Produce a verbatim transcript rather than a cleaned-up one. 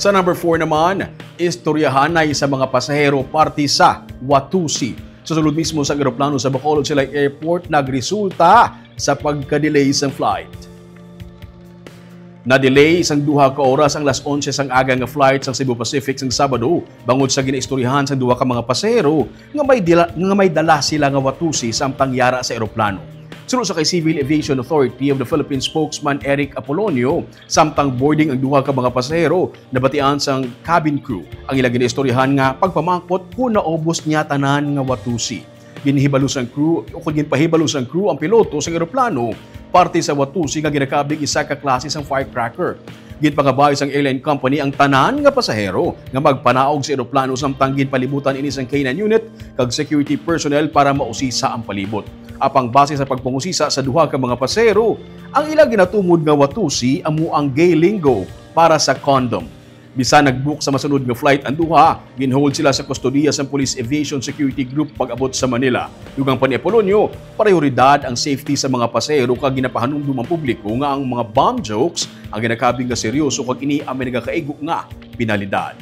Sa number four naman, istoryahanay sa mga pasahero parte sa Watusi. Sa sulod mismo sa eroplano sa Bacolod Silay Airport, nagresulta sa pagka-delay sang flight. Na-delay sang duha ka oras ang las onse sang aga nga flight sang Cebu Pacific sang Sabado bangod sa ginaistoryahan sang duha ka mga pasahero nga may dila, nga may dala sila nga watusi samtang yara sa eroplano. Suno sa kay Civil Aviation Authority of the Philippines spokesman Eric Apolonio, samtang boarding ang duha ka mga pasahero, nabatian sang cabin crew ang ila ginaistoryahan nga pagpamangkot kung naubos niya tanan nga watusi. Ginhibalo sang crew o kung ginpahibalo sang crew ang piloto sang eroplano parte sa watusi nga ginakabig isa ka klase sang firecracker. Ginpangabay sang airline company ang tanan nga pasahero nga magpanaog sa eroplano samtang ginpalibutan ini sang K nine unit kag security personnel para mausisa ang palibot. Apang base sa pagpangusisa sa duha ka mga pasahero, ang ila ginatumod nga watusi amo ang gay lingo para sa condom. Bisan nag-book sa masunod nga flight ang duha, ginhold sila sa kustodiya sang Police Aviation Security Group pag-abot sa Manila. Dugang pa ni Apolonio, prioridad ang safety sa mga pasahero kag ginapahanumdom ang publiko nga ang mga bomb jokes ang ginakabig nga seryoso kag ini ang may nagakaigo nga penalidad.